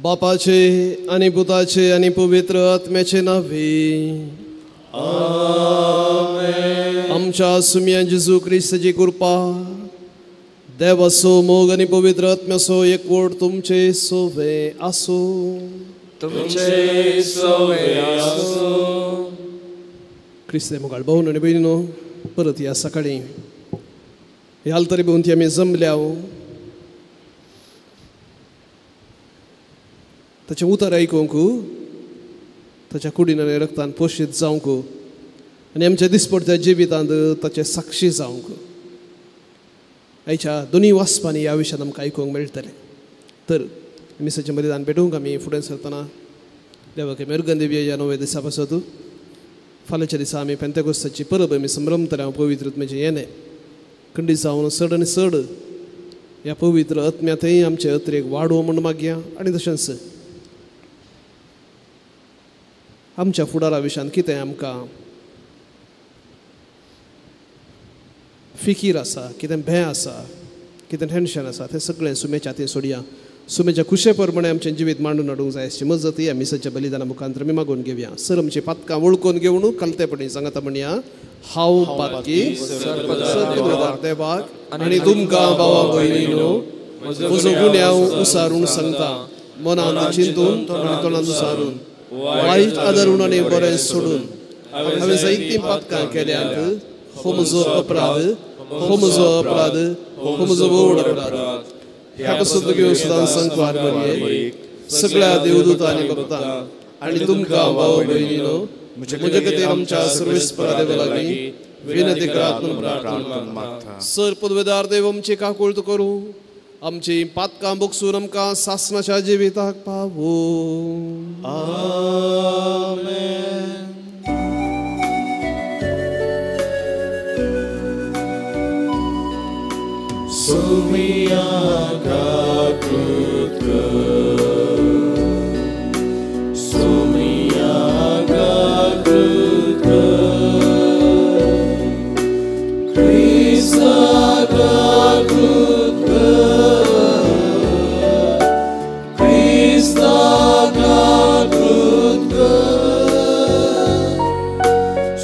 बापाचे आनी पुताचे आनी पवित्र आत्म्याचे नावे आमेन. आमच्या सुम्या जेजू क्रिस्ताची कृपा, देवाचो मोग आनी पवित्र आत्म्याचो एकवट तुमचे सोवे आसूं. तुमचे सोवे आसूं. क्रिस्ते मुखार भावन आनी भयणीनो, परत ह्या सकाळीं ह्या तरी भोंवती आमी जमल्या. ताचें उतर आयकूंक, ताच्या कुडीन आनी रक्तान पोशीत जावंक आनी आमच्या दिसपडत्या जिवितांत ताचें साक्षी जावंक आयच्या दोनूय वाचपांनी ह्या विशयान आमकां आयकूंक मेळटलें. तर मिसाचें बलिदान भेटूंक आमी फुडें सरतना देवाक मेरगन दिवया ह्या नव्या दिसा पासत. फाल्यांच्या दिसा आमी पेंतेकोस्ताची परब आमी संभ्रमतले. हांव पवित्र आत्म्याचें येणें खंडीत जावन चड आनी चड ह्या पवित्र आत्म्यांतय आमचे अत्रेक वाडोवं म्हूण मागया. आनी तशेंच आमच्या फुडारा विशयान कितें आमकां फिकीर आसा, कितें भंय आसा, कितें टेन्शन आसा, तें सगळें सुमेच्या हातीन सोडया. सुमेच्या खुशे प्रमाणे आमचें जिवीत मांडून हाडूंक जाय अशी मजत ह्या मिसाच्या बलिदाना मुखांतर आमी मागून घेवया. सर आमची पातकां वळखून घेवन कलतेपणी सांगता म्हणया, हांव पातकी सर्वपदार देवाक आनी तुमकां भावा भयणीनो म्हजो गुन्यांव उसारून सांगता, मनांत चिंतून आनी तोंडान उसारून, वायट आदरून आनी बरें सोडून हांवें जायतीं पातकां केल्यांत. हो म्हजो अपराध, हो म्हजो अपराध, हो म्हजो व्हड अपराध. ह्या पासून घेवन सदां संकवार मरये, सगळ्या देवदूतांनी भक्तांक आनी तुमकां भाव भयणीनो म्हजे खातीर आमच्या सर्वेस्परा देवा लागीं विनंती करात म्हूण प्रार्थना मागता. सर पदवेदार देव आमची काकूळत करूं, आमची पातकां भोगसून आमकां सासणाच्या जिविताक पावो. आमेन. सुमिया गाकृत, सुमिया गाकृत, क्रिस्ता गाकृत, क्रिस्ता गाकृत,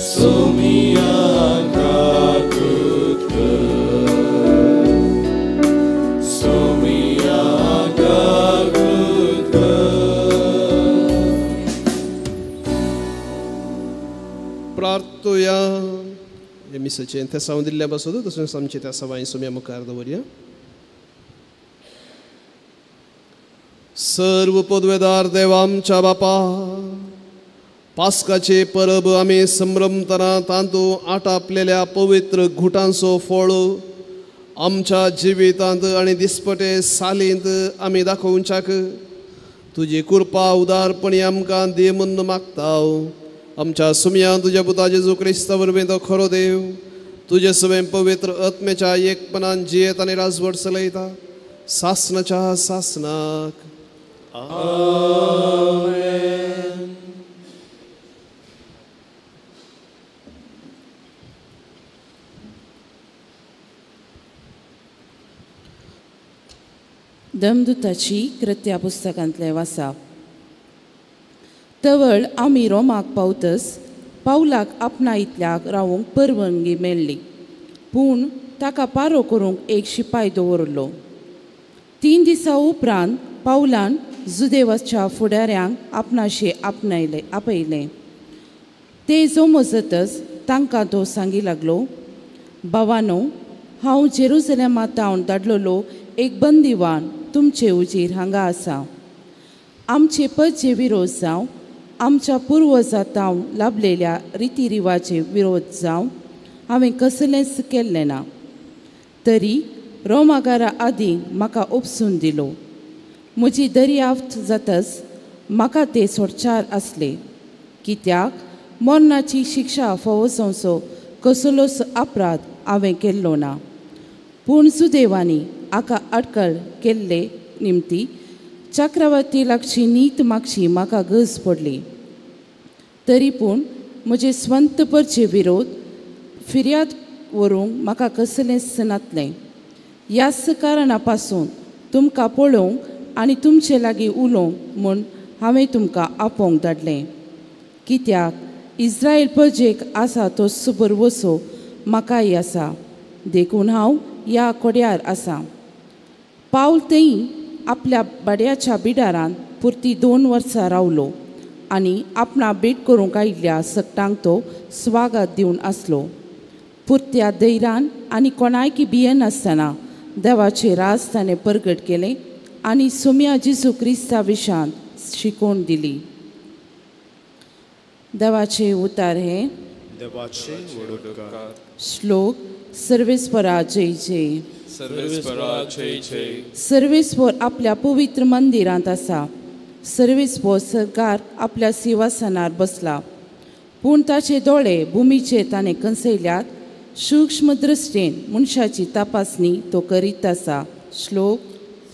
सुमिया गाकृत, सुमिया गाकृत. प्रार्थुया. हे मिसाचें तेसांव दिल्ल्या पासून तशेंच आमचें त्या सवाय सुम्या मुखार दवरया. सर्व पदवेदार देवा आमच्या बापा, पास्काचे परब आमी संभ्रमतना तांतू आटापलेल्या पवित्र घुटांचो फळ आमच्या जिवितांत आनी दिसपटे सालींत आमी दाखोवच्याक तुजी कृपा उदारपणी आमकां दी म्हूण मागता. आमच्या सुमयान तुज्या पुता जेजू क्रिस्ता वरवीं तो खरो देव तुजे सवें पवित्र आत्म्याच्या एकपणान जियेत आनी राजवट चलयता सासणाच्या सासणाक. आमेन. दमदूताची कृत्या पुस्तकांतलें वाचप. तवळ आमी रोमाक पावतस पावलाक आपणा इतल्याक रावूंक परवानगी मेळ्ळी, पूण ताका पारो करूंक एक शिपाय दवरलो. 3 दिसां उपरांत पावलान जुदेवाच्या फुडाऱ्यांक आपणाशे आपयलें. ते जमजतच तांकां तो सांगी लागलो, भावानो, हांव जेरुजलेमा तावन धाडलेलो एक बंदिवान तुमचे उजीर हांगा आसा. आमचे पदचे विरोध जावं, आमच्या पुर्वजां तावन लाभलेल्या रिती रिवाजे विरोध जावं, हांवें कसलेंच केल्लें ना. तरी रोमागारा आदीं म्हाका उपसून दिलो. म्हजी दर्याफ्त जातच म्हाका ते सोडचार आसले, कित्याक मरणाची शिक्षा फावो जावचो कसलोच अपराध हांवें केल्लो ना. पूण सुदैवांनी हाका अटकळ केल्ले निमती चक्रवर्ती लागची नीत मागची म्हाका गरज पडली. तरी पूण म्हजे स्वंत परचे विरोध फिर्याद व्हरूंक म्हाका कसलेंच नातलें. ह्याच कारणा पासून तुमकां पळोवंक आनी तुमचे लागीं उलोवंक म्हूण हांवें तुमकां आपोवंक धाडलें, कित्याक इस्रायल प्रजेक आसा तो सुबर वसो म्हाकाय आसा, देखून हांव ह्या कोड्यार आसा. पावल थंय आपल्या बाड्याच्या बिडारान पुरती 2 वर्सां रावलो आनी आपणा भेट करूंक आयिल्ल्या सगटांक तो स्वागत दिवन आसलो. पुरत्या धैर्यान आनी कोणायकी भियेनासतना देवाचे राज ताणें परगट केलें आनी सोम्या जेजू क्रिस्ता विशांत शिकोवन दिली. देवाचे उतार हे. देवाचे वडोदकार. श्लोक सर्वेस्परा जय जय. सर्वेस्परा जय जय. सर्वेस्पर आपल्या पवित्र मंदिरांत आसा. सर्वेस्पर सरकार आपल्या सिंहासनार बसला, पूण ताचे दोळे भुमीचेर ताणें कंसयल्यात. सूक्ष्म दृश्टीन मनशाची तपासणी तो करीत आसा. श्लोक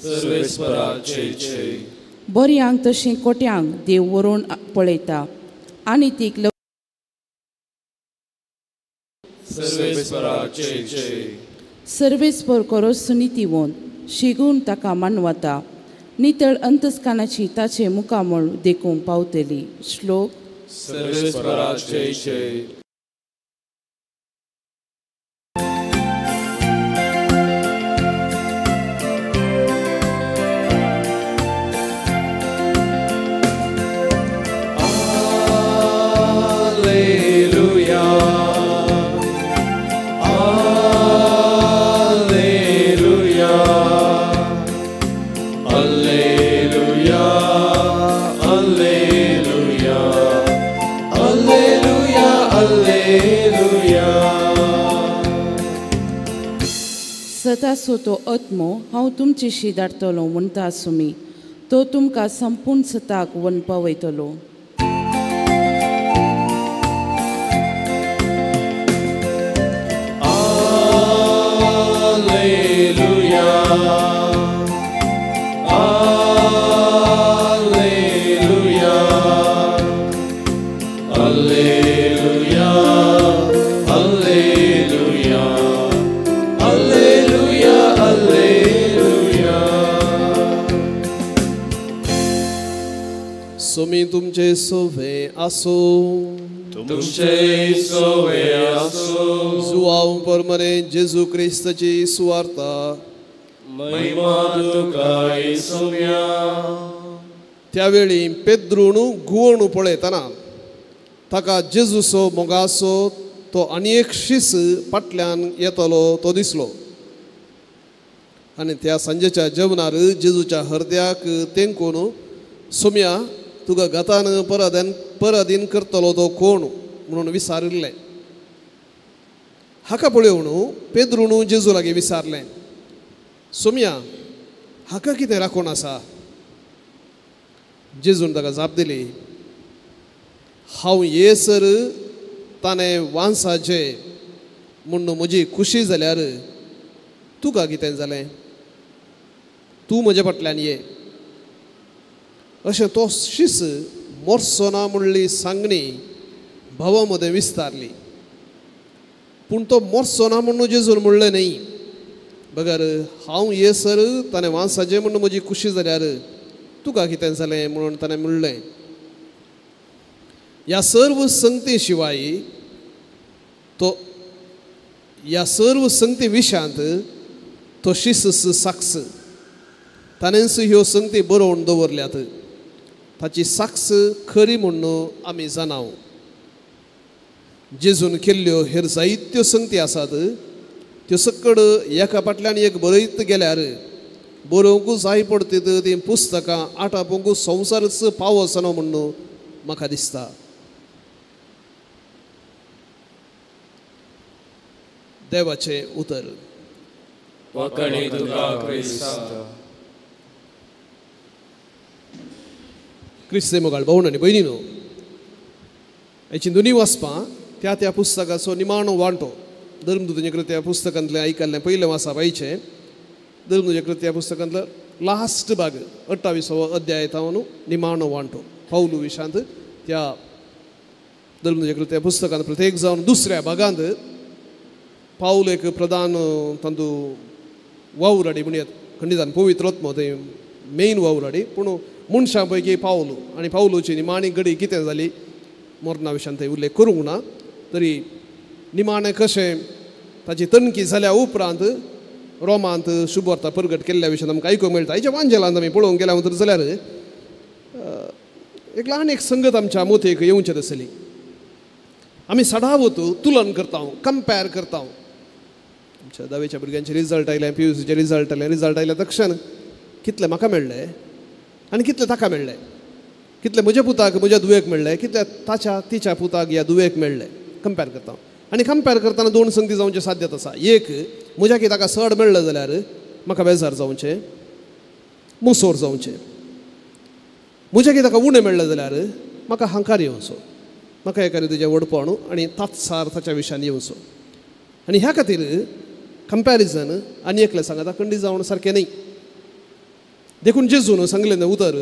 सर्वेस्परा जय जय. बऱ्यांक तशें कोट्यांक देव व्हरून पळयता आनी तीक सर्वेस्परा जय जय. सर्वेस्पर करो सुनितीवन शिगून ताका मानवता. नितळ अंतस्कानाची ताचे मुखामळ देखूंक पावतली. श्लोक सर्वेस्परा जय जय. सदासो तो आत्मो हांव तुमचेशी धाडटलो म्हणटा सुमी, तो तुमकां संपूर्ण सताक वन पावयतलो. Alleluia, Alleluia, Alleluia, Alleluia, Alleluia, Alleluia. सोमी तुमचे सोवे आसो. तुमचे सोवे आसो. जुआव परमने जेजू क्रिस्ताची सुवार्ता. महिमा तुका सोम्या. त्यावेळी पेद्रून गुवणू पळयतना ताका जेजूचो मोगासो तो आनी एक शीस फाटल्यान येतलो तो दिसलो. आनी त्या सांजेच्या जेवणार जेजूच्या हरद्याक तेंकून सोम्या तुका गतान परादीन करतलो तो कोण म्हणून विचारिल्लें. हाका पळोवन पेद्रून जेजू लागीं विचारलें, सोम्या हाका कितें राखून आसा? जेजून ताका जाप दिली, हांव येसर ताणें वांसाचें म्हूण म्हजी खुशी जाल्यार तुका कितें जालें? तूं म्हज्या फाटल्यान ये. अशें तो शीस मोरसो ना म्हणली सांगणी भावा मदें विस्तारली. पूण तो मोरसो ना म्हणून जेजून म्हणलें न्हय, बगर हांव येसर ताणें वांसाचें म्हूण म्हजी खुशी जाल्यार तुका कितें जालें म्हणून ताणें म्हणलें. ह्या सर्व संगती शिवाय तो ह्या सर्व संगती विशयांत तो शिस साक्ष ताणेंच ह्यो संगती बरोवन दवरल्यात. ताची साक्ष खरी म्हूण आमी जाणाव. जेजून केल्ल्यो हेर जायत्यो संगती आसात त्यो सकड एका फाटल्यान एक बरयत गेल्यार बरोवंकू जाय पडतीत तीं पुस्तकां आटापूंक संवसारच पावसना म्हूण म्हाका दिसता. देवाचें उतर. क्रिस्ती मोगाळ भावण आनी भयणीनो, हाची दोनी वाचपां त्या त्या पुस्तकाचो निमाणो वांटो धर्मदूतांच्या कृत्या पुस्तकांतलें आयकल्लें पयलें वाचप आयचें धर्मदूतांच्या कृत्या पुस्तकांतलो लास्ट भाग 28वो अध्याय तावन निमाणो वांटो पावलू विशांत त्या धर्मदूतांच्या कृत्या पुस्तकांत प्रत्येक जावन दुसऱ्या भागांत पावल एक प्रधान तांतू वावराडी म्हणयात खंडितान पवित्र आत्मो थंय मेन वावराडी पूण मनशां पैकी पावलू आनी पावलूची निमाणी घडी कितें जाली मरणा विशयान थंय उल्लेख करूंक ना तरी निमाणें कशें ताची तणकी जाल्या उपरांत रोमांत शुभवार्ता प्रगट केल्ल्या विशयान आमकां आयकूंक मेळटा. हाच्या वांजेलांत आमी पळोवंक गेल्या तर जाल्यार एक ल्हान एक संगत आमच्या मोतयेक येवचें आसली. आमी सदांच तुलन करता, कंपेर करता. आमच्या धावेच्या भुरग्यांचे रिजल्ट आयले, PUCचे रिजल्ट आयले, रिजल्ट आयले तक्षण कितले म्हाका मेळ्ळे आनी कितले ताका मेळ्ळे, कितले म्हज्या पुताक म्हज्या दुवेक मेळ्ळे, कितले ताच्या तिच्या पुताक ह्या दुवेक मेळ्ळे, कंपेर करता. आनी कंपेर करतना दोन संगती जावचें साध्यत आसा. एक म्हज्या की ताका चड मेळ्ळें जाल्यार म्हाका बेजार जावचें, मुसोर जावचें. म्हज्या की ताका उणें मेळ्ळें जाल्यार म्हाका हांकार येवचो, म्हाका एका तुजें व्हडपण आनी तात्सार ताच्या विशयान येवचो. आनी ह्या खातीर कंपेरिजन आनी एकलें सांगता खंडीत जावन सारकें न्हय. देखून जेजून सांगलें उतर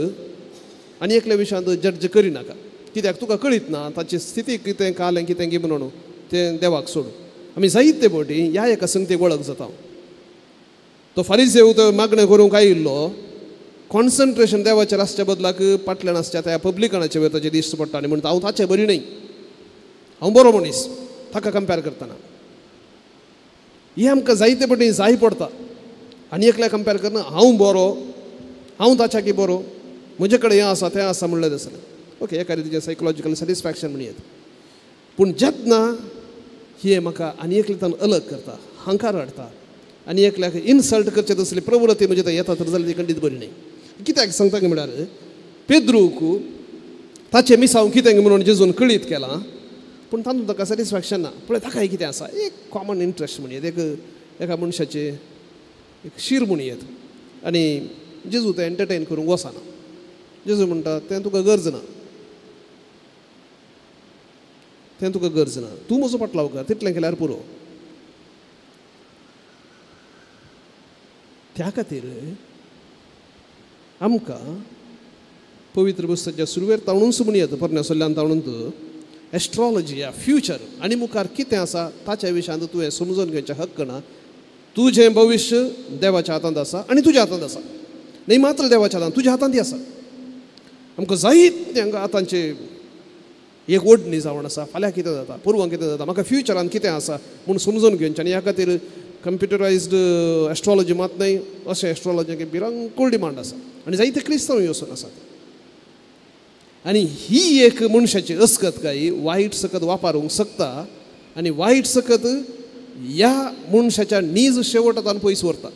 आनी एकल्या विशयांत जज करिनाका, कित्याक तुका कळीत ना ताची स्थिती कितें कालें कितें की म्हणून तें देवाक सोडून. आमी जायते फावटी ह्या एका संगतीक वळख जाता. तो फारीसेव तो मागणें करूंक आयिल्लो कॉन्सन्ट्रेशन देवाचेर आसच्या बदलाक पाटल्यान आसच्या त्या पब्लिकानाचे वयर ताचेर दिश्ट पडटा आनी म्हणटा हांव ताचें बरी न्हय, हांव बरो मनीस ताका कंपेर करतना. हें आमकां जायते फावटी जाय पडटा. आनी एकल्या कंपेर करना हांव बरो, हांव ताच्या की बरो, म्हजे कडेन हें आसा तें आसा म्हणलें आसलें. ओके, एका रितीचें सायकोलॉजिकल सॅटिस्फॅक्शन म्हणयेत. पूण जेन्ना हें म्हाका आनी एकल्यान अलग करता, हांकार हाडटा आनी एकल्याक इन्सल्ट करचें तसली प्रवृत्ती म्हजे थंय येता तर जाल्यार ती खंडीत बरी न्हय. कित्याक सांगता की म्हळ्यार पेद्रूक ताचें मिसांव कितें म्हणून जेजून कळीत केलां पूण तातूंत ताका सॅटिस्फॅक्शन ना. पळय ताकाय कितें आसा एक कॉमन इंट्रस्ट म्हणयेत, एक एका मनशाचें एक शीर म्हणयेत. आनी जेजू तें एंटरटेन करूंक वचना. जेजू म्हणटा तें तुका गरज ना, तें तुका गरज ना, तूं म्हजो पाटलाव कर, तितलें केल्यार पुरो. त्या खातीर आमकां पवित्र पुस्तकाच्या सुरवेर ताणूनच म्हणयेत पोरण्या सल्ल्यान ताणून एस्ट्रोलॉजी या फ्युचर आनी मुखार कितें आसा ताच्या विशयांत तुवें समजून घेवचें हक्क ना. तुजें भविश्य देवाच्या हातांत आसा आनी तुज्या हातांत आसा, न्हय मात्र देवाच्या हातांत, तुज्या हातांत आसा. आमकां जायते हांगा आतांचे एक ओडणी जावन आसा, फाल्यां कितें जाता, पोरवां कितें जाता, म्हाका फ्युचरान कितें आसा म्हूण समजून घेवचें. आनी ह्या खातीर कंप्युटरायज्ड एस्ट्रोलॉजी मात न्हय, अशें एस्ट्रोलॉजीक भिरांकूळ डिमांड आसा आनी जायते क्रिस्तांव वचून आसात. आनी ही एक मनशाची अस्कत काय वायट सकत वापरूंक शकता आनी वायट सकत ह्या मनशाच्या नीज शेवटान पयस व्हरता.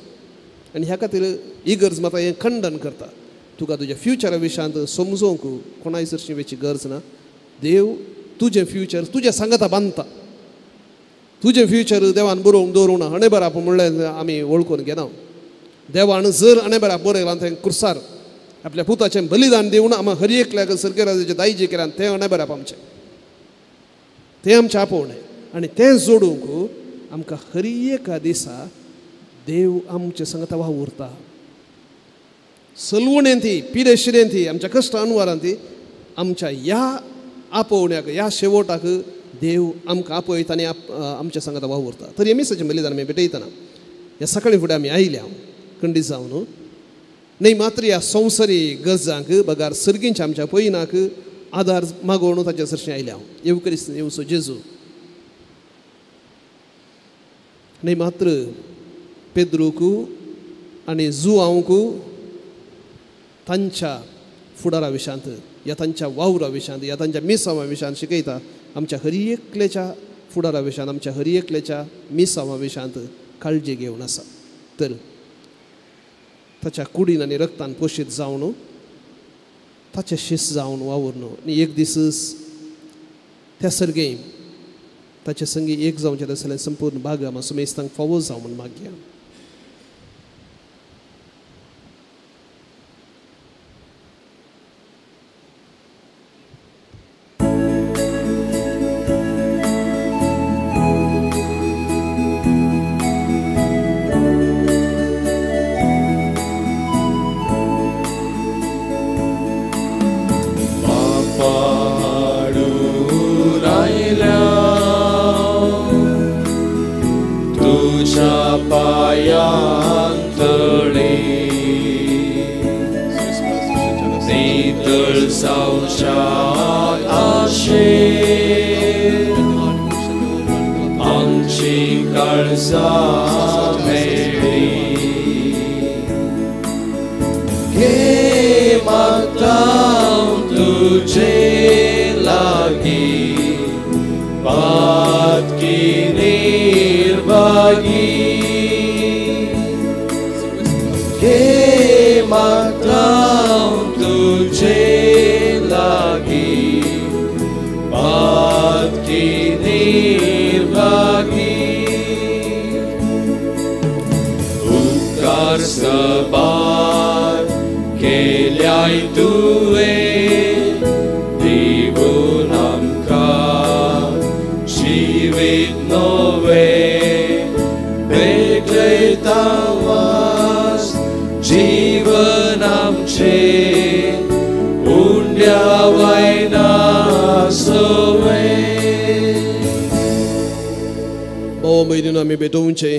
आनी ह्या खातीर इगर्ज मात हें खंडन करता. तुका तुज्या फ्युचरा विशयांत समजूंक कोणाय सरशी वेची गरज ना. देव तुजें फ्युचर तुज्या सांगता बांदता. तुजें फ्युचर देवान बरोवंक दवरूंक ना. अणेबराप म्हणलें आमी वळखून घेना. देवान जर अणेबराप बरयलां तें कुर्सार आपल्या पुताचें बलिदान दिवन आमी हर एकल्याक सरकाराचें दायजें केलां तें अणेबराप आमचें, तें आमचें आपोवणें. आनी तें जोडूंक आमकां हर एका दिसा देव आमचे सांगता वावुरता. सलवणेंत पिडेशिरेंत आमच्या कश्ट अनवारांत आमच्या ह्या आपोवण्याक ह्या शेवटाक देव आमकां आपयता आनी आमच्या सांगता वावुरता. तर हे मिसाचें बलिदान आमी भेटयतना ह्या सकाळीं फुडें आमी आयल्या खंडीत जावन न्हय मात्र ह्या संवसारी गरजांक बगार सर्गींच्या आमच्या पयनाक आदार मागोवन ताच्या सरशीं आयल्या हांव. येवक्रिस्त येवचो जेजू. आनी मात्र पेद्रूक आनी जुआंवक तांच्या फुडारा विशांत या तांच्या वावरा विशांत या तांच्या मिसांवा विशांत शिकयता. आमच्या हर एकल्याच्या फुडारा विशांत, आमच्या हर एकल्याच्या मिसांवा विशांत काळजी घेवन आसा. तर ताच्या कुडीन आनी रक्तान पोशीत जावन ताचे शीस जावन वावुरनो आनी एक दीस त्या सर्गे ताचे संगी एक जावचें तसलें संपूर्ण भाग आमा सुमेस्तांक फावो जावं म्हूण मागया.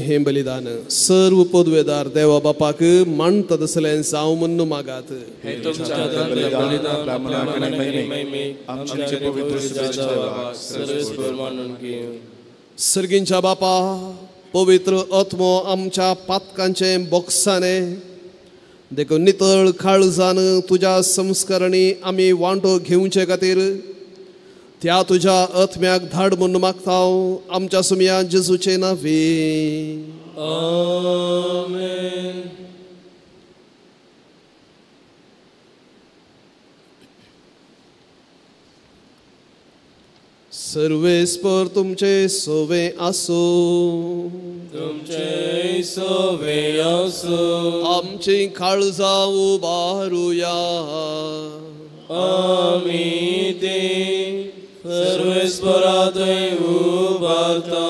हें बलिदान सर्व पदवेदार देवा बापाक मानता तसलें जावं म्हूण मागात. सर्गींच्या बापा पवित्र आत्मो आमच्या पातकांचें बोक्साने देखून नितळ काळजान तुज्या संस्करणी आमी वांटो घेवचे खातीर त्या तुज्या आत्म्याक धाड म्हूण मागता आमच्या सुमया जेजूचे नांवे. आमेन. सर्वेस्पर तुमचे सोवे आसूं. तुमचे सोवे आसूं. आमची काळजां उबारुया. आमी ती सर्वेस्पराथंय उबारता.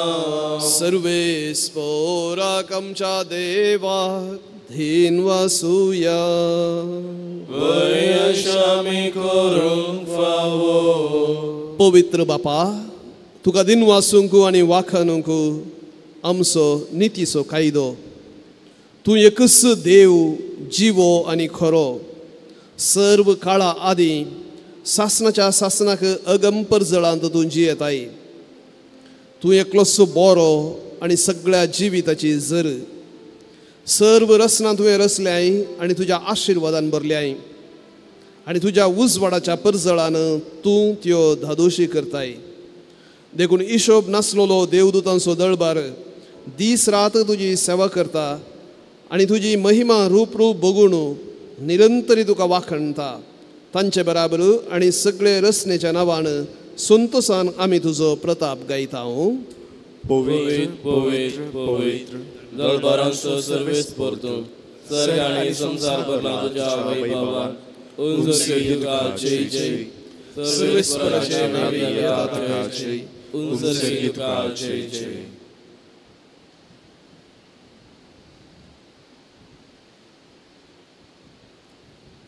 सर्वेस्पराक आमच्या देवाक धीन वासुया. वय आमी करूंक फावो. पवित्र बापा तुका दिन वासूंक आनी वाखाणूंक आमचो नितीचो कायदो. तूं एकच देव जिवो आनी खरो. सर्व काळा आदीं सासनाच्या सासनाक अगंपर जळांत तूं जियेताय. तूं एकलोच बरो आनी सगळ्या जिविताची जर. सर्व रसना तुवें रचल्याय आनी तुज्या आशिर्वादान भरल्याय आनी तुज्या उजवाडाच्या परजळान तूं त्यो धादोशी करताय. देखून इशोब नासलेलो देवदूतांचो दळबार दीस रात तुजी सेवा करता आनी तुजी महिमा रूप रूप बगून निरंतरी तुका वाखणता. तांचे बराबर आनी सगळे रचनेच्या नांवान संतोसान आमी तुजो प्रताप गायता. पवित्र पवित्र पवित्र दळबारांचो सर्वेस्पर तूं सर्ग आनी संवसार भरला तुज्या वैभवान. उंच तुका जय जय. सर्वेस्पराचे नांवे येता तुका जय. उंच तुका जय जय.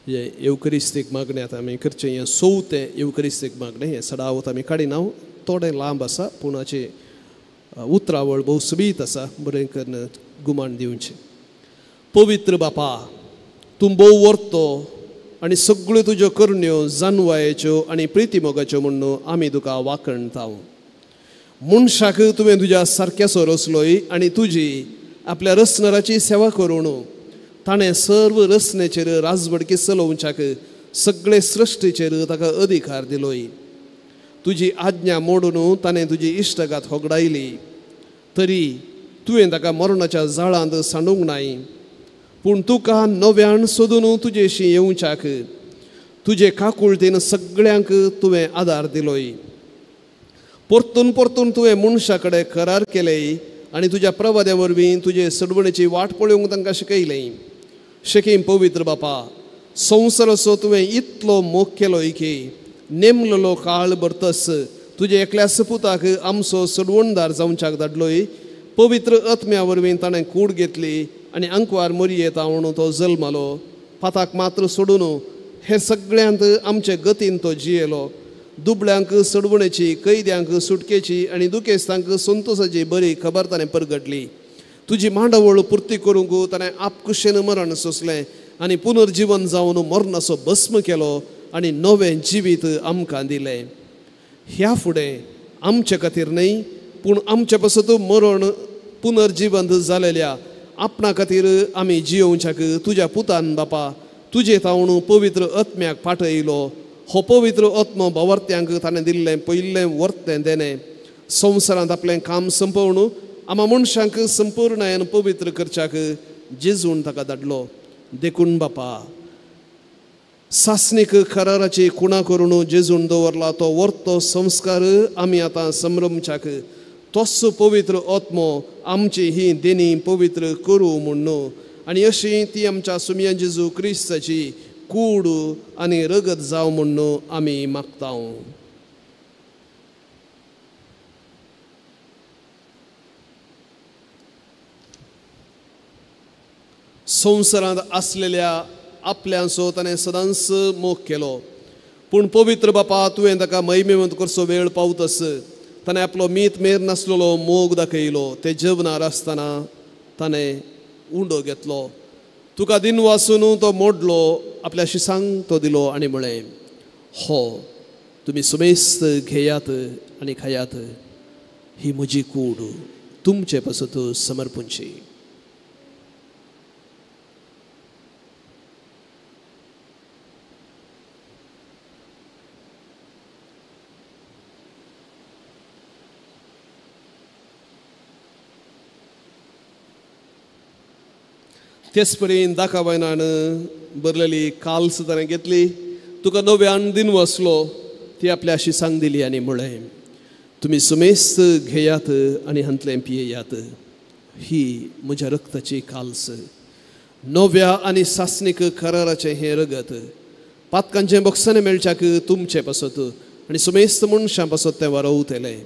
हें येवकरिस्तीक मागणें आतां आमी करचें. हें चवथें येवकरिस्तीक मागणें. हें सडावत आमी काडिना, थोडें लांब आसा पूण हाची उतरावळ भोव सोबीत आसा. बरें करून गुमान दिवचें. पवित्र बापा तूं भोव वर्तो आनी सगळ्यो तुज्यो करण्यो जानवायेच्यो आनी प्रितीमोगाच्यो म्हूण आमी तुका वाखणताव. मनशाक तुवें तुज्या सारक्याचो रचलोय आनी तुजी आपल्या रचणाराची सेवा करून ताणें सर्व रचनेचेर राजवडकी चलोवच्याक सगळे सृश्टीचेर ताका अधिकार दिलोय. तुजी आज्ञा मोडून ताणें तुजी इश्टगात होगडायली तरी तुवें ताका मरणाच्या जाळांत सांडूंक नाय, पूण तुका नव्यान सोदून तुजेशी येवच्याक तुजे काकुळतेन सगळ्यांक तुवें आदार दिलोय. परतून परतून तुवें मनशा कडेन करार केलें आनी तुज्या प्रवाद्या वरवीं तुजे सडवणेची वाट पळोवंक तांकां शिकयलें. शकीम पवित्र बापा, संवसाराचो तुवें इतलो मोग केलो की नेमलेलो काळ भरतस तुजे एकल्या सपुताक आमचो सडवणदार जावच्याक धाडलोय. पवित्र आत्म्या वरवीं ताणें कूड घेतली आनी अंकवार मोरयेता म्हणून तो जल्मालो. पाताक मात्र सोडून हे सगळ्यांत आमचे गतीन तो जियेलो. दुबळ्यांक सडवणेची, कैद्यांक सुटकेची आनी दुखेस्तांक संतोसाची बरी खबर ताणें परगटली. तुजी मांडावळ पुर्ती करूंक ताणें आपकुशेन मरण सोंसलें आनी पुनर्जीवन जावन मरणाचो भस्म केलो आनी नवें जिवीत आमकां दिलें. ह्या फुडें आमचे खातीर न्हय पूण आमचे पासत मरण पुनर्जीवन जालेल्या आपणा खातीर आमी जियोवच्याक तुज्या पुतान बापा तुजे तावन पवित्र आत्म्याक पाठयलो. हो पवित्र आत्मो भावार्थ्यांक ताणें दिल्लें पयिल्लें वर्तें देणें संवसारांत आपलें काम संपोवन आमा मनशांक संपूर्णायन पवित्र करच्याक जेजून ताका धाडलो. देखून बापा सासणीक कराराची खुणा करून जेजून दवरला तो वर्तो संस्कार आमी आतां संभ्रमच्याक तोच पवित्र आत्मो आमची ही देणी पवित्र करूं म्हूण आनी अशी ती आमच्या सुमया जेजू क्रिस्ताची कूड आनी रगत जावं म्हूण आमी मागता. संवसारांत आसलेल्या आपल्यांचो ताणें सदांच मोग केलो, पूण पवित्र बापा तुवें ताका महिमेवंत करचो वेळ पावतस ताणें आपलो मीत मेर नासलेलो मोग दाखयलो. ते जेवणार आसतना ताणें उंडो घेतलो, तुका दिन वासून तो मोडलो, आपल्या शिसांक तो दिलो आनी म्हळें, हो तुमी सुमेस्त घेयात आनी खायात, ही म्हजी कूड तुमचे पासत समर्पूंची. तेच परीन दाकाबायनान भरलेली काल्स ताणें घेतली, तुका नव्यान दिन वसलो, ती आपल्या शिसांक दिली आनी म्हळें, तुमी सुमेस्त घेयात आनी हांतलें पियेयात, ही म्हज्या रक्ताची काल्स, नव्या आनी सासणीक कराराचें हें रगत, पातकांचें बोक्सांनी मेळच्याक तुमचें पासत आनी सुमेस्त मनशां पासत तें वारोवतलें,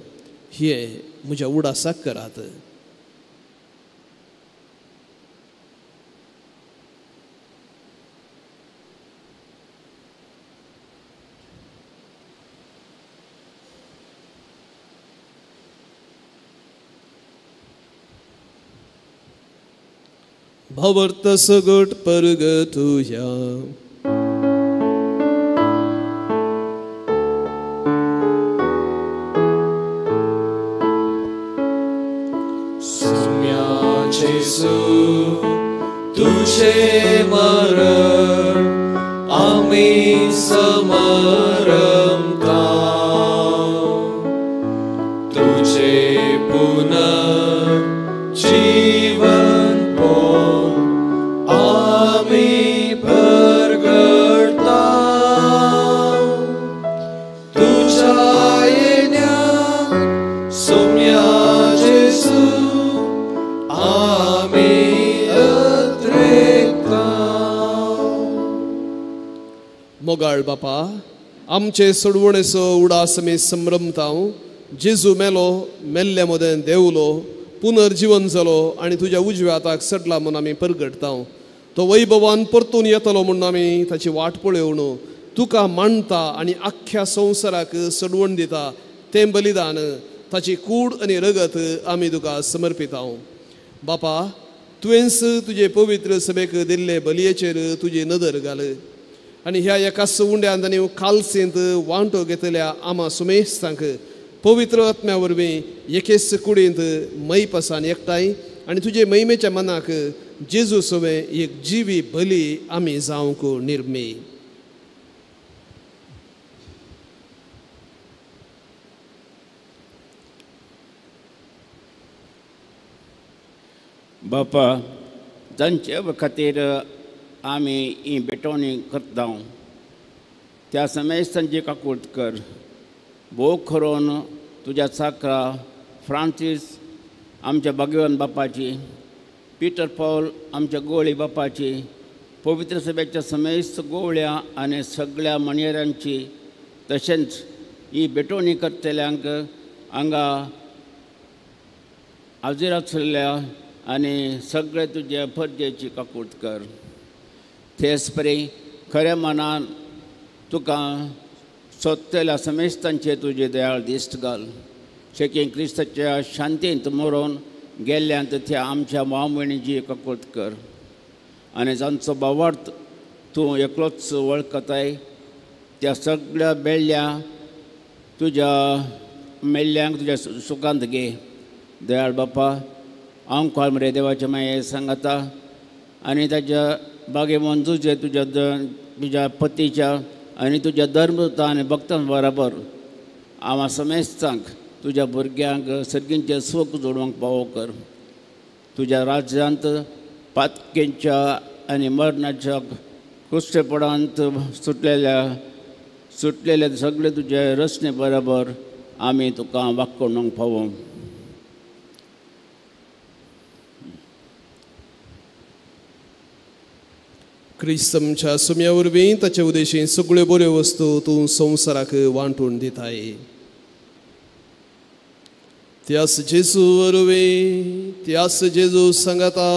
हें म्हज्या उडासाक करात. भवर्त सगट परगतुया. सुम्या जेजू तुझे मरण आमी समरमता, तुझे पुनर्जीवन आमी परगटता, तुझ्या येण्याक सुम्या जेजू आमी अत्रेकता. मोगाळ बापा, आमचे सोडवणेचो उडास आमी संभ्रमता. जेजू मेलो, मेल्ल्या मदें देवलो, पुनर्जीवन जालो आनी तुज्या उजव्या हाताक चडला म्हूण आमी परगटता. तो वैभवान परतून येतलो म्हूण आमी ताची वाट पळोवन तुका मानता आनी आख्ख्या संवसाराक सडवण दिता तें बलिदान, ताची कूड आनी रगत आमी तुका समर्पिता. बापा, तुवेंच तुजे पवित्र सभेक दिल्ले बलयेचेर तुजी नदर घाल आनी ह्या एकाच उंड्यांत आनी कालसेंत वांटो घेतल्या आमा सुमेस्तांक पवित्र आत्म्या वरवीं एकेच कुडींत मैपासान एकठांय आनी तुजे महिमेच्या मनाक जेजू सवें एक जिवी बली आमी जावंक निर्मी. बापा, जांचे खातीर आमी ही भेटवणी करता त्या समेस्तांची काकूट कर. भोव करून तुज्या चाकरा फ्रांसीस आमच्या भाग्यवान बापाची, पिटर पॉल आमच्या गोवळी बापाची, पवित्र सभेच्या समेस्त गोवळ्या आनी सगळ्या मणयेरांची, तशेंच ही भेटवणी करतल्यांक हांगा हाजीर आशिल्ल्या आनी सगळे तुजे फर्जेची काकूट कर. तेच परी खऱ्या मनान तुका सोदतल्या समेस्तांचे तुजे दयाळ दिश्ट घाल. शेकी क्रिस्ताच्या शांतींत मरोन गेल्ल्यांत त्या आमच्या माव भयणीची काकूट कर आनी जांचो भावार्थ तूं एकलोच वळखताय त्या सगळ्या बेल्ल्या तुज्या मेल्ल्यांक तुज्या सुखांत घे. दयाळ बापा, हांव कोल मरे देवाच्या माये सांगता आनी ताच्या बागे मंजूचे तुज्या तुज्या पतीच्या आनी तुज्या धर्मता आनी भक्तां बराबर आमा समेस्तांक तुज्या भुरग्यांक सर्गींचें सूख जोडूंक पावो कर. तुज्या राज्यांत पातकेच्या आनी मरणाच्या कुश्टेपणांत सुटलेल्या सगळे तुजे रचने बराबर आमी तुका वाक्कोणूंक पावो. क्रिस्त आमच्या सुम्या वरवीं ताचे उदेशीं सगळ्यो बऱ्यो वस्तू तूं संवसाराक वांटून दिताय. त्यास जेजू वरवीं, त्यास जेजू सांगता,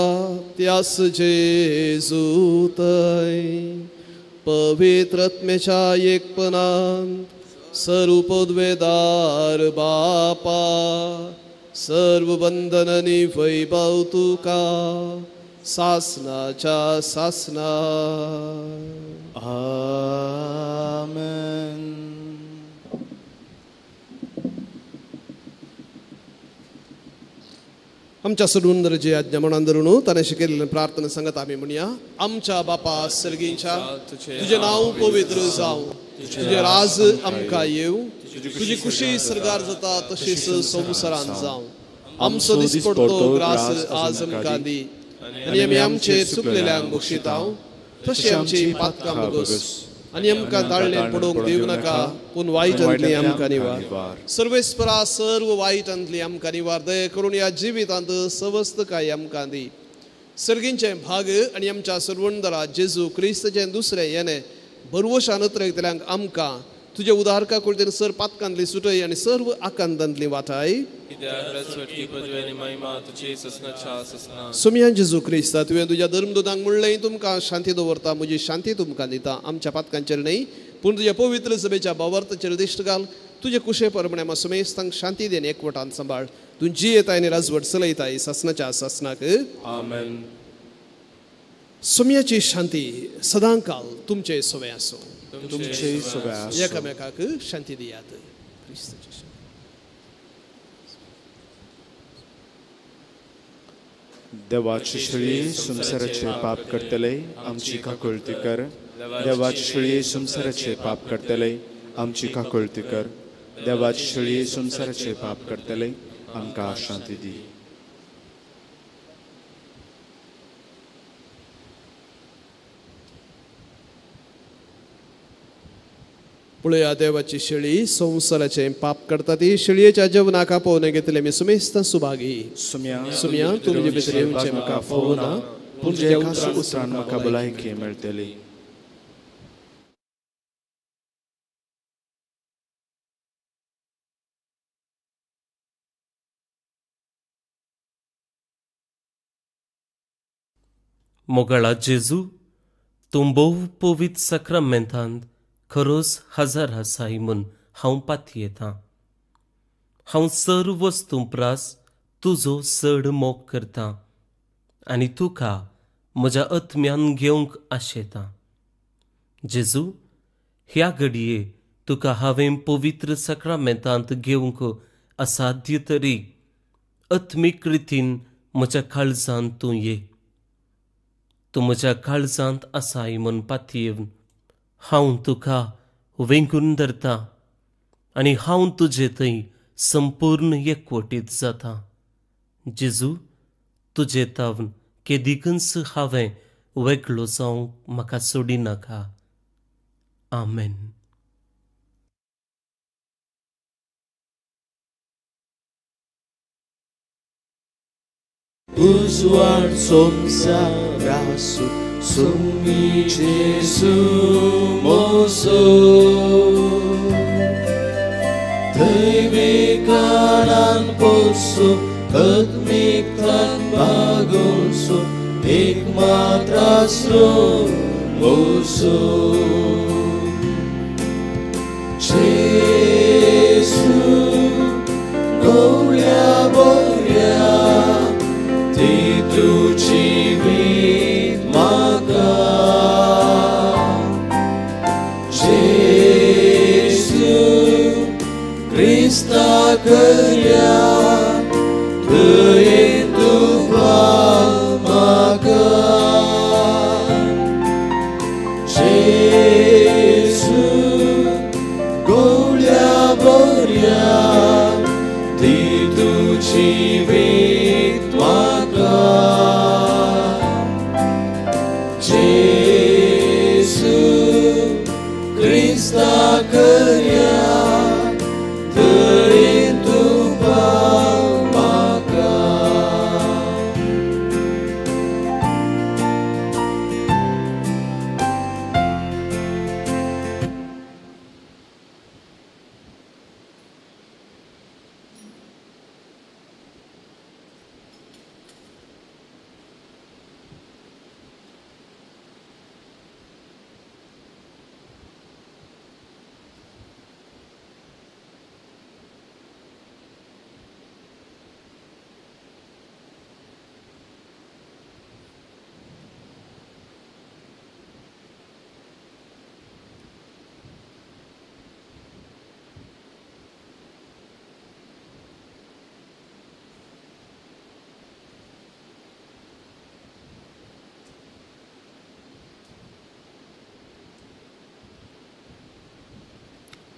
त्यास जेजू तय पवित्र आत्म्याच्या एकपणांत सर्व पदवेदार बापा, सर्व बंधन आनी वैभव तुका सासनाच्या सासना. आमेन. आमच्या सोडून जे आज्ञा म्हणान धरून ताणें शिकयल्लें प्रार्थना सांगत आमी म्हणया. आमच्या बापा सर्गींच्या, तुजें नांव पवित्र जावं, तुजें राज आमकां येवं, तुजी खुशी सर्गार जाता तशीच संवसारांत जावं. आमचो दिसपडतो ग्रास आज आमकां दी आनी आमी आमचे चुकलेल्यांक बक्षितांव तशें आमची पातकां भोगस आनी आमकां ताळणें पडोवंक दिवं नाका, पूण वायटांतली आमकां निवार. सर्वेस्परा सर्व वायटांतली आमकां निवार. दया करून ह्या जिवितांत सवस्तकाय आमकां दी. सर्गींचें भाग आनी आमच्या सर्वंदरा जेजू क्रिस्ताचें दुसरें येणें भरवशान उतरयतल्यांक आमकां तुज्या उदारका कुळतेन सर पातकांतली सुटय आनी सर्व आकांतांतली वाटाय. सोमया जेजू क्रिस्ता, तुवें तुज्या धर्मदूतांक म्हणलें तुमकां शांती दवरता, म्हजी शांती तुमकां दिता. आमच्या पातकांचेर न्हय पूण तुज्या पवित्र सभेच्या भावार्थाचेर दिश्ट घाल. तुजे कुशे परमणे आमा सुमेस्तांक शांती दी आनी एकवटान सांबाळ. तूं जियेताय आनी राजवट चलयताय सासनाच्या सासनाक. आमेन. सोमयाची शांती सदांकाल तुमचे सोवे आसूं. तुमचे सोवे आसूं. एकामेकाक शांती दियात. क्रिस्ताची शांती. देवाची शेळी संवसाराचे पाप करतले आमची काकुळती कर. देवाची शेळी संवसाराचे पाप करतले आमची काकुळती कर. देवाची शेळी संवसाराचे पाप करतले आमकां शांती दी. पळया देवाची शेळी संवसाराचें पाप करता ती शेळयेच्या जेवणाक आपोवन घेतले मी सुमेस्त सुभागी. सुम्या तुमचे भितर येवचें म्हाका फावना, पूण तुज्या उतरान म्हाका भलायकी मेळटली. मोगाळा जेजू, तूं भोव पवित्र साक्रामेंतांत खरोच हजार आसाय म्हूण हांव पातयेतां. हांव सर्व वस्तूं प्रास तुजो चड मोग करतां आनी तुका म्हज्या आत्म्यान घेवंक आशेतां. जेजू, ह्या घडये तुका हांवें पवित्र साक्रामेंतांत घेवंक असाध्य तरी आत्मीक रितीन म्हज्या काळजांत तूं ये. तूं म्हज्या काळजांत आसाय म्हूण पातयेवन हांव तुका वेंगून धरता आनी हांव तुजे थंय संपूर्ण एकवटीत जाता. जेजू, तुजे तावन केदिकूच हांवें वेगळो जावंक म्हाका सोडिनाका. आमेन. उजवाड संवसारासो सुमी जेजू मोसो दैविकानान पोसो आत्मिकतान बागोसो एक मात्र आसरो मोसो. जेजू गवळ्या बऱ्या ती तुजी वीत म्हाका. जेजू क्रिस्ता करया दयेन तुका म्हाका. जेजू गवळ्या बऱ्या ती तुजी वीत म्हाका. जेजू क्रिस्ता करया दयेन तुका म्हाका.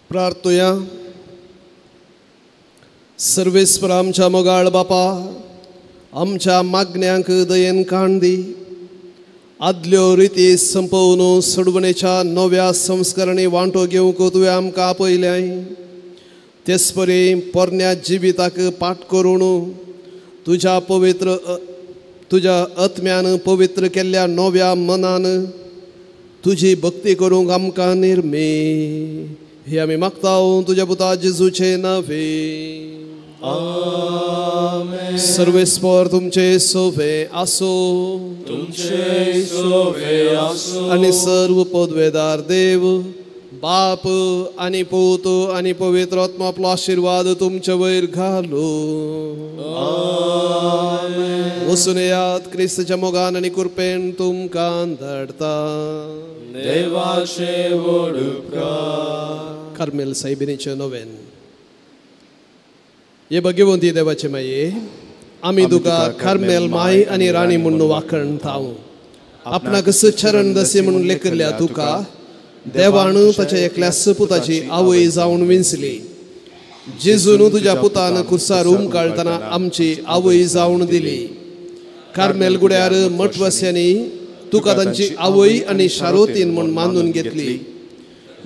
प्रार्थुया. सर्वेस्पर आमच्या मोगाळ बापा, आमच्या मागण्यांक दयेन काण दी. आदल्यो रिती संपोवन सोडवणेच्या नव्या संस्करणी वांटो घेवंक तुवें आमकां आपयल्याय. तेच परी पोरण्या जिविताक पाठ करून तुज्या पवित्र तुज्या आत्म्यान पवित्र केल्ल्या नव्या मनान तुजी भक्ती करूंक आमकां निर्मी. हे आमी मागता तुज्या पुता जेजूचे नावे. आमेन. सर्वेस्पर तुमचे सोवे आसो. तुमचे सोवे आसो. आनी सर्व पदवेदार देव बाप आनी पूत आनी पवित्र आत्मा आपलो आशिर्वाद तुमचे वयर घालू. आमेन. वचून येयात क्रिस्ताच्या मोगान आनी कृपेन तुमकां धाडटा. देवाचे व्हड उपकार. कार्मेल सायबिणीचें नोवेन. हे भगवंती देवाचे माये, आमी तुका कार्मेल माय आनी राणी म्हूण वाखणतांव. आपणाक चरण दसी म्हूण लेखिल्ल्या तुका देवान ताच्या एकल्या पुताची आवय जावन विंचली. जेजून तुज्या पुतान कुर्सार उमकाळटना आमची आवय जावन दिली. कार्मेल गुड्यार मठवास्यांनी तुका तांची आवय आनी शारोतीन म्हूण मानून घेतली.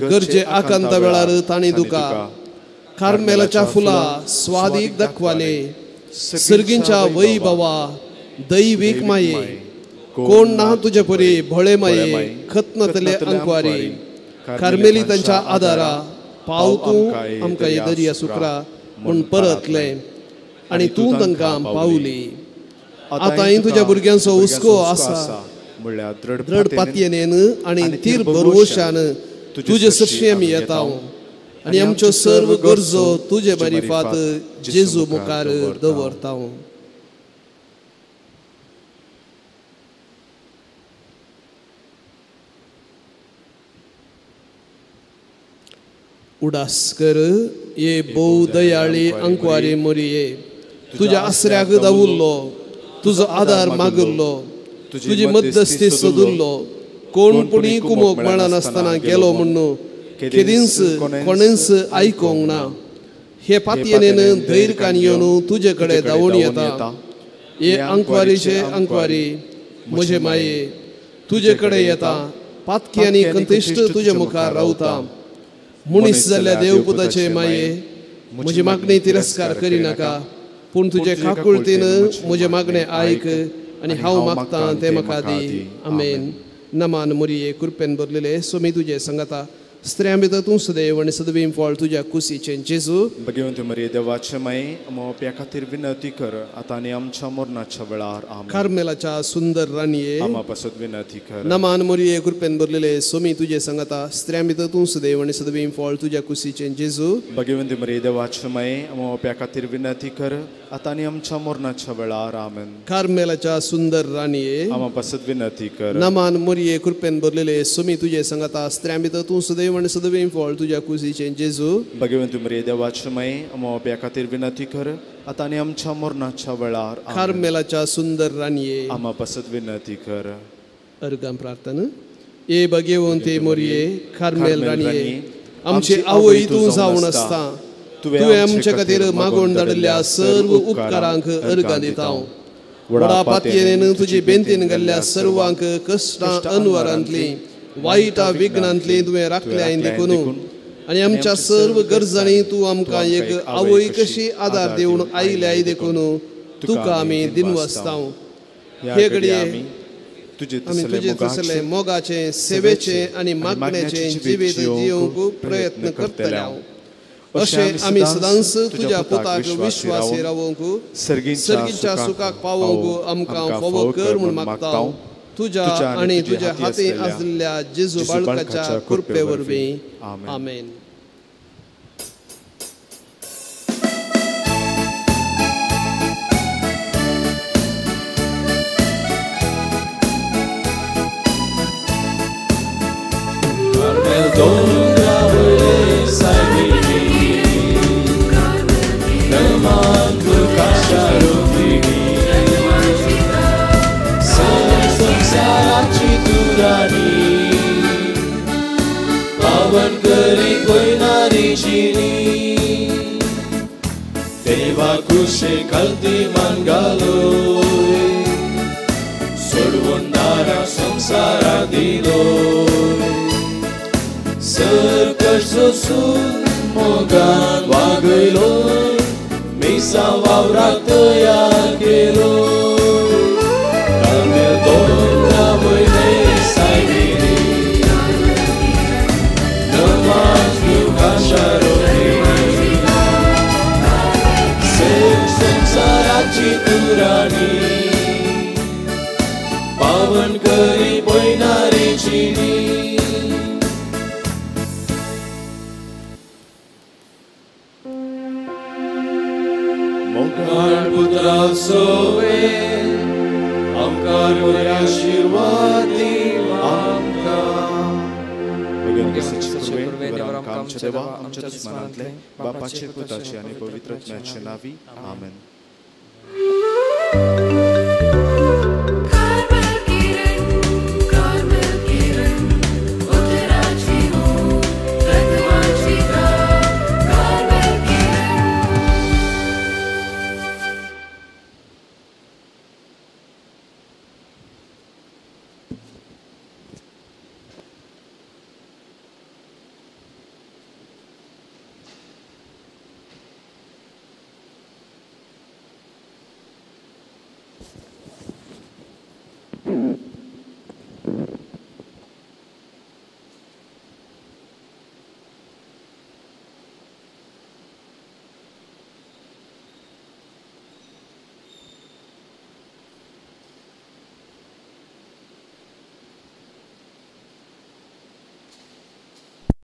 गरजे आकांता वेळार तांणी तुका कार्मेलाच्या फुलां स्वादीक दाखवाले. सर्गींच्या वैभवा दैवीक माये, कोण ना तुजे परी भोळे माये, खतनतले अंकवारी कार्मेली तांच्या आदारा पाव तूं आमकां हे दर्या सुक्रा म्हूण परतले आनी तूं तांकां पावली. आतांय तुज्या भुरग्यांचो हुस्को आसा म्हणल्यार दृढ पातयेन आनी थीर भरवशान तुजे सरशी आमी येता आनी आमच्यो सर्व गरजो तुजे मारिफात जेजू मुखार दवरता. उडास कर ये भोव दयाळी अंकवारी मोरये, तुज्या आसऱ्याक दावुल्लो, तुजो आदार मागुल्लो, तुजी मध्यस्थी सोदुल्लो, कोण पुणी कुमोक मेळनासतना गेलो म्हणून केदींच कोणेंच आयकोंक ना. हे पातयेन धैर्य कान येवन तुजे कडेन धांवून येता. हे अंकवारीचे अंकवारी म्हजे माये, तुजे कडेन येता, पातकी आनी कंतिश्ट तुजे मुखार रावता. मनीस जाल्ल्या देवपुताचे माये, म्हजी मागणी तिरस्कार करिनाका, पूण तुजे काकुळतीन म्हजें मागणें आयक आनी हांव मागतां तें म्हाका दी. आमेन. नमान मोरये, कृपेन भरलेले सोमी तुजे संगाता, स्त्रियां भितर तूं सदैव आनी सदवीं फळ तुज्या कुशीचें जेजू. भगवंत मरिये देवाचे माये, आमच्या खातीर विनंती कर आतां आनी आमच्या मरणाच्या वेळार. आमेन. कार्मेलाच्या सुंदर राणये, आमा पासत विनंती कर. नमान मोरये, कृपेन भरलेले सोमी तुजे संगाता, स्त्रियां भितर तूं सदैव आनी सदवीं फळ तुज्या कुशीचें जेजू. भगवंत मरिये देवाचे माये, आमच्या खातीर विनंती कर आतां आनी आमच्या मरणाच्या वेळार. आमेन. कार्मेलाच्या सुंदर राणये, आमा पासत विनंती कर. नमान मोरये, कृपेन भरलेले सोमी तुजे संगाता, स्त्रियां भितर तूं सदैव आनी सदवीं फळ तुज्या कुशीचें जेजू. भगवंत मरिये देवाचे माये, आमच्या खातीर विनंती कर आतां आनी आमच्या मरणाच्या वेळार. कार्मेलाच्या सुंदर राणये, आमा पासत विनंती कर. अर्गां प्रार्थना. ए भगवंते मोरये, कार्मेल राणये, आमची आवय तूं जावन आसता, तुवें आमचे खातीर मागोवन धाडिल्ल्या सर्व उपकारांक अर्गां दिता. व्हडा पातयेन तुजी बेंतीन घाल्ल्या सर्वांक कश्टां अनवरांतली वायटा विघ्नांतली तुवें राखल्या देखून आनी आमच्या सर्व गरजांनी तूं आमकां एक आवय कशी आदार दिवन आयल्या देखून तुका आमी दिनवासता. हे घडये आमी तुजे तसले मोगाचें, सेवेचें आनी मागण्याचें जिवीत जिवंक प्रयत्न करतले. अशें आमी सदांच तुज्या पुताक विश्वासी रावंक, सर्गीच्या सुखाक पावोवंक आमकां फावो कर म्हूण मागता. तुज्या आनी तुज्या हाती आसलेल्या जेजू बाळकाच्या कृपे वरवीं. आमेन. पावन करी कोयनारी जिणी, देवा कुशे कलती मान घालोय, सोडवून दारा संसारा दिलोय, सरकश सोसून मोगान वागयलोय, मिसा वावराक तयार केलोय, कार्मेल दोंगरा वयले सायबिणी, संसाराची तुराणी, पावन करी पयनारी जिणी. मोगाळ पुत्रा सोवे आमकां बरे आशिर्वाद दी आमकां. आमच्या देवा, आमच्या दुस्मानांतले बापाचे, पुताचे आनी पवित्र आत्म्याचे नांवी. आमेन.